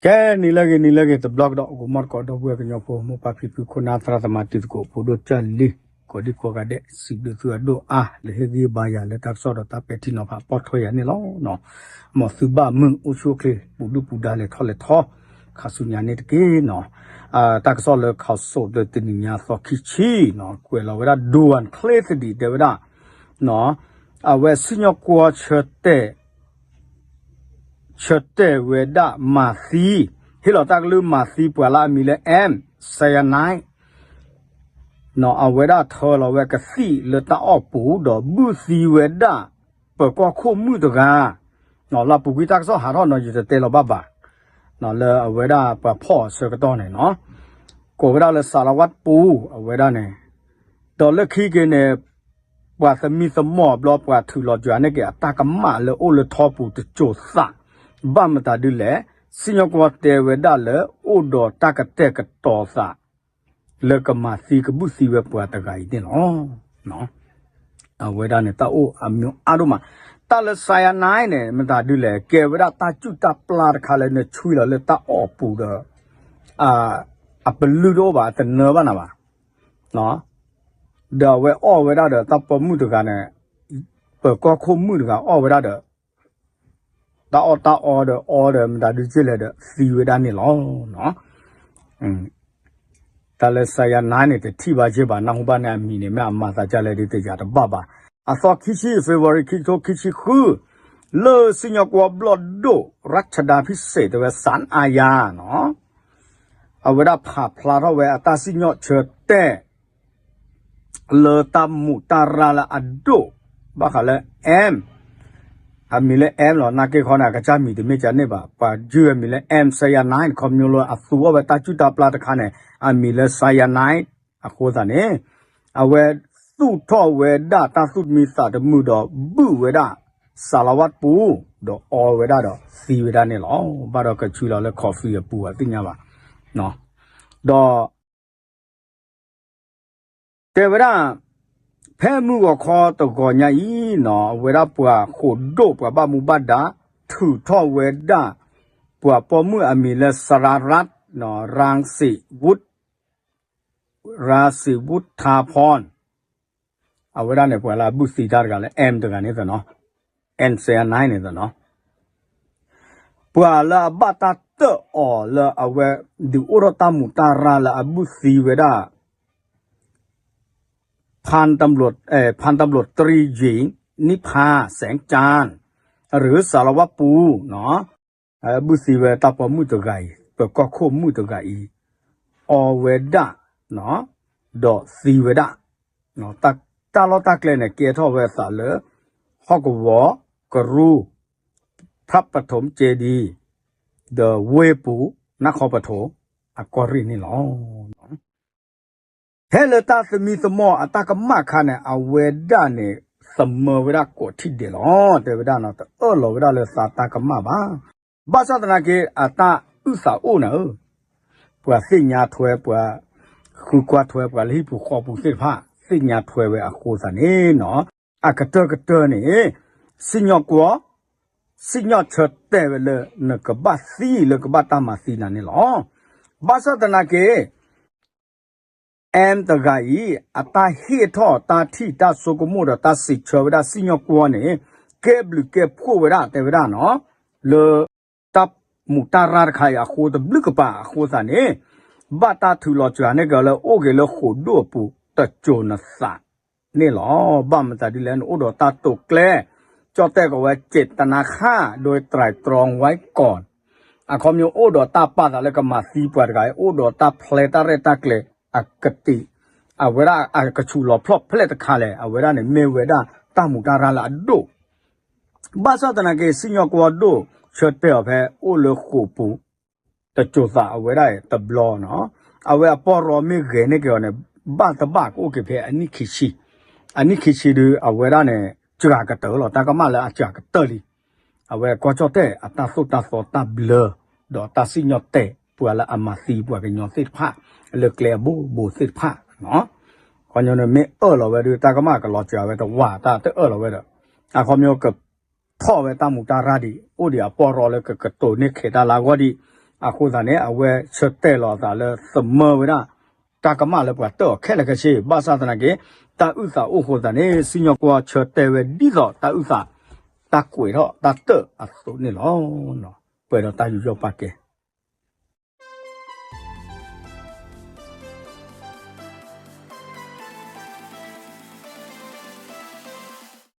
ကဲ နံၤလၢအဂ့ၤ နံၤလၢအဂ့ၤ တဘျီကဒီး ဂီၤမီတကိး ဒီပုၢ်ဝဲၢ်ကညီဖိ မိၢ်ပၢ်ဖံဖု ခိၣ်နၢ် သရၣ်သမါ တံၤသကိး ဖိဒိၣ်ကၢ်လံၤ ကိးဒံကိးဂၤဒဲး စံးဘျုးသုအဒိၣ်အါ လၢဟ့ၣ်ဂံၢ်ဘါယၤလၢတၢ်ကစီၣ်ဒီးတၢ်ပဲာ်ထံနီၤဖး ပိာ်ထွဲယၤန့ၣ်လီၤ. မ်သုဘၣ်မုာ်အိၣ်ဆူၣ်အိၣ်ချ့ ပူၤဒုၣ်ပူၤဒါလဲၤထီၣ်လဲၤထီ ခါဆူညါန့ၣ်တက့ၢ်နီၤ. တၢ်ကစီၣ်လၢခီၣ်စိးလၢတနံၤညါသီခံဆံနီၤ ကွဲးလီၤဝဲဒၣ် ဒိၣ်ဝၣ်ချ့သဒံး တဲဝဲဒၣ် အဝဲစံၣ်ညီၣ်ကွီၢ်ဆၢတဲာ် ဆၢတဲာ်ဝဲဒၣ်မၤသံ, ဟ့ၣ်လီၤတၢ်ကလုၢ်မၤသံပှၤလၢအမံၤလၢ M cyanide နီၤ အဝဲဒၣ်ထၢလီၤဝဲကသံၣ်လၢတၢ်အီၣ်ပူၤ ဒီးဘုၣ်သံဝဲဒၣ် ပၢၤကီၢ်ခိၣ်မုၣ်တဂၤ, လၢပူၤကွံာ်တၢ်ကစီၣ်ဟးထီၣ်နီၤ ယတတဲလီၤဘၣ်ဘၣ်, လၢအဝဲဒၣ်ပှၤဖီၣ်အဆၢကတီၢ်န့ၣ်နီၤ, ကိးဝဲဒၣ်လၢ စၤလဝၣ်ပူၤ အဝဲဒၣ်န့ၣ်, ဒီးလၢခံက့ၤန့ၣ် ပှၤသမံသမိးဘျီ ပှၤထုးလီၤစှၤန့ၢ်က့ၤအတၢ်ကမၣ်လၢအိၣ်လၢထီပူၤတစိၤသး, ဘၣ်မတၤဒ်လဲၣ်, စံၣ်ညီၣ်ကွီၢ်တဲဝဲဒၣ်လၢအိၣ်ဒီးတၢ်ကတဲာ်ကတီၤသး လၢကမၤသံကဘုၣ်သံဝဲပှၤတဂၤအံၤန့ၣ်လီၤ. အဝဲဒၣ်န့ၣ် တၢ်အိၣ်အမံၤအါဒိၣ်မး, တၢ်လၢ cyanide န့ၣ် မတၤဒ်လဲၣ် ကဲဝဲဒၣ်တၢ်ကူၣ်တၢ်ပျၢ်တခါလၢနဆွံလီၤလၢတၢ်အီၣ်ပူၤဒီး အပလုၢ်တအိၣ်ဘၣ် အတနၢဘၣ်နၤဘၣ် ဒီးအဝဲအီၣ်ဝဲဒၣ်ဒီး တၢ်ပိာ်မုၣ်တဂၤန့ၣ်, ပၢၤကီၢ်ခိၣ်မုၣ်တဂၤအီၣ်ဝဲဒၣ်ဒီး တၢ်အီၣ်တၢ်အီဒီးအီဒီး မတၤဒုးက့လဲၣ်ဒီး သံဝဲဒၣ်န့ၣ်လီၤ. တၢ်လၢ cyanide န့ၣ် တထံၣ်ဘၣ်က့ဘၣ် နၢ်ဟူဘၣ်န့ၣ်အမံၤန့ၣ် မ့ၢ်အမၤသးဒ်လဲၣ်ဒုးတယာ်တဘၣ်ဘၣ်. အသီခံဆံ February ခံကထိခံဆံဃု, လၢစံၣ်ညီၣ်ကွီၢ်ဘျီၣ်ဒိၣ် ရၣ်ချဒါဖံစ့း တဲဝဲ စၣ်အါယါနီၤ အဝဲဒၣ်ဖးဖျါထီၣ်ဝဲအတၢ်စံၣ်ညီၣ်ဆၢတဲာ် လၢတၢ်မူးတၢ်ရၢ်လၢအဒိၣ် ဘၣ်ဃးလၢ M, အမံၤလၢ M လီၤ နာ်က့ခီန့ၣ် အကစၢ်မံၤတမ့ၢ်ကန့ၣ်ဘၣ် ပှၤယုၢ်အမံၤလၢ M cyanide ခီဖျိလၢအသူအီၣ်ဝဲတၢ်ကူၣ်တၢ်ပျၢ်တခါန့ၣ် အမံၤလၢ cyanide အဃိသတးန့ၣ် အဝဲသူၣ်ထီၣ်ဝဲဒၣ်တၢ်သူၣ်တမံသးတမုာ်ဒီး ဘုၣ်ဝဲဒၣ် စၤလဝၣ်ပူၤ ဒီးအီဝဲဒၣ်ဒီးသံဝဲဒၣ်န့ၣ်လီၤ. ဘၣ်ဒီးကဆွံလီၤလၢ coffee အပူၤအသ့ၣ်ညါဘၣ် ဒီး တဲဝဲဒၣ် ဖဲမုၢ်ဂီၤခီတဂီၤညါအံၤနီၤ အဝဲဒၣ်ပှၤဃိးဒိၣ် ပှၤဘၣ်မူဘၣ်ဒါ ထုးထီၣ်ဝဲဒၣ် ပှၤပိာ်မုၣ်အမံၤလၢ စရၤရၣ် ရၣ်စံးဝူး ရၣ်စံးဝူးထါဖီၣ် အဝဲဒၣ်န့ၣ် ပှၤလၢအဘုၣ်သံတၢ်တဂၤလၢ M တဂၤန့ၣ်သနီၤ M cyanide န့ၣ်သနီၤ ပှၤလၢအဘၣ်တၢ်တၢၣ်အီၤလၢအဝဲ ဒုးအိၣ်ထီၣ်တၢ်မူးတၢ်ရၢ်လၢအဘုၣ်သံဝဲဒၣ် ဖၣ်တဘျိးတြံယံၤ နံၣ်ဖါ စဲးကၠၣ် ရၢ စၤလဝၣ်ပူၤနီၤ ဘုၣ်သံဝဲတၢ်ပိာ်မုၣ်တဂၤအံၤ ပၢၤကီၢ်ခိၣ်မုၣ်တဂၤအံၤ အီဝဲဒၣ် ဒီးသံဝဲဒၣ် တၢ်လီၢ်တၢ်ကျဲန့ၣ် ကဲထီၣ်ဝဲအသးလၢ ဟီၣ်ကဝီၤ ကရူၢ် ဖၣ်ပထိၣ်ကၠ့ဒံ ဒီးဝ့ၢ်ပူၤ နၢ်ခီပထိၣ် အကီၢ်ရ့ၣ်န့ၣ်လီၤ. ဖဲလၢတၢ်သမံသမိးအတၢ်ကမၣ်အခါန့ၣ် အဝဲဒၣ်န့ၣ် သမၢဝဲဒၣ်ကိးထံၣ်ဒဲးလီၤ. တဲဝဲဒၣ်နီၤ တအၢၣ်လီၤဝဲဒၣ်လၢသးတၢ်ကမၣ်ဘၣ်. ဘၣ်ဆၣ်သနာ်က့ အတၢ်အုၣ်သးအိၣ်န့ၣ်ဧၢ ပှၤသ့ၣ်ညါထွဲ ပှၤဃုကွၢ်ထွဲ ပှၤလၢဟံၣ်ပူၤဃီပူၤသ့ၣ်တဖၣ် သ့ၣ်ညါထွဲဝဲအဃိသတးန့ၣ်နီၤ အကတၢၢ်ကတၢၢ်န့ၣ် စံၣ်ညီၣ်ကွီၢ် စံၣ်ညီၣ်ဆၢတဲာ်ဝဲလၢ နကဘၣ်သံလၢကဘၣ်တၢ်မၤသံနၤန့ၣ်လီၤ. ဘၣ်ဆၣ်သနာ်က့ M တဂၤအံၤ အတၢ်ဟ့ၣ်ထီၣ်တၢ်ထံၣ်တၢ်ဆိကမိၣ်ဒီးတၢ်စံးဆၢဝဲဒၣ်စံၣ်ညီၣ်ကွီၢ်န့ၣ် ကဲဘျုးကဲဖှိၣ်ဝဲဒၣ်တဲဝဲဒၣ်နီၤ လၢ တၢ်မူးတၢ်ရၢ်တခါအံၤအဃိတဘျုးကပၤအဃိသတးန့ၣ် ဘၣ်တၢ်ထုးလီၤစှၤန့ၢ်က့ၤလၢအိၣ်က့ၤလၢဃိးဒိၣ်အပူၤတစိၤနသးန့ၣ်လီၤ. ဘၣ်မတၤဒ်လဲၣ် နအိၣ်ဒီးတၢ်တိာ်ကျဲၤ ကၠီၣ်တဲၣ်ကီးဝဲ เจตนาฆ่าโดยไตร่ตรองไว้ก่อน အခီပညီအိၣ်ဒီးတၢ်ပာ်သးလၢကမၤသံပှၤတဂၤအံၤ အိၣ်ဒီးတၢ်ဖျဲးတၢ်ရဲၣ်တၢ်ကျဲၤအကတံာ် အဝဲဒၣ်အကဆူးလီၤဖျီၣ်ဖျဲၣ်တခါလဲၣ် အဝဲဒၣ်န့ၣ်မ့ၢ်ဝဲဒၣ်တၢ်မူးတၢ်ရၢ်လၢအဒိၣ် ဘၣ်ဆၣ်သနာ်က့ စံၣ်ညီၣ်ကွီၢ်ဒိၣ်ဆၢတဲာ်အီၤဖဲအိၣ်လၢဃိာ်ပူၤ တစိၤသးအဝဲဒၣ်တဘျီနီၤ အဝဲအပီၢ်ရီမ့ၢ်ဂဲၤန့ၢ်က့ၤအီၤန့ၣ် ဘၣ်တဘၣ်ကအိၣ်က့ၤဖဲအနံၣ်ခံဆံ အနံၣ်ခံဆံဒုး အဝဲဒၣ်န့ၣ် စှၤကတၢၢ်လီၤ တၢ်ကမၣ်လၢအစှၤကတၢၢ်လံ အဝဲကီၢ်ကၠီၣ်တဲၣ်အတၢ်သိၣ်တၢ်သီတၢ်ဘျၢ ဒီးတၢ်စံၣ်ညီၣ်တဲာ် ပှၤလၢအမၤသံပှၤကညီသ့ၣ်တဖၣ် လၢကျဲအဘိဘိသ့ၣ်တဖၣ် ခီပညီန့ၣ်မ့ၢ်အၢၣ်လီၤဝဲဒုး တၢ်ကမၣ်ကလီၤစှၤဝဲတဝၢ် တၢ်တအၢၣ်လီၤဝဲဒီး အခီပညီကထီၣ်ဝဲတၢ်မူးတၢ်ရၢ်ဒံး အိၣ်ဒံးအပီၢ်ရီလၢကကတိၤန့ၢ်ခဲးတၢ်လၢအဂီၢ်ဒံး အဃိသတးန့ၣ် အဝဲဆၢတဲာ်လီၤအသးလၢသမၢဝဲဒၣ် တၢ်ကမၣ်လၢပှၤတၢၢ်အီၤခဲလၢာ်ခဲဆ့ ဘၣ်ဆၣ်သနာ်က့ တၢ်အုၣ်သးအိၣ်ဃိသတးန့ၣ် စံၣ်ညီၣ်ကွီၢ်ဆၢတဲာ်ဝဲဒ်သိးတၢ်အုၣ်သး တၢ်ကွဲးထီၣ်တၢ်တၢၢ်အသိးန့ၣ်လီၤ. ပှဲၤဒီးတၢ်ယူးယီၣ်ပာ်ကဲ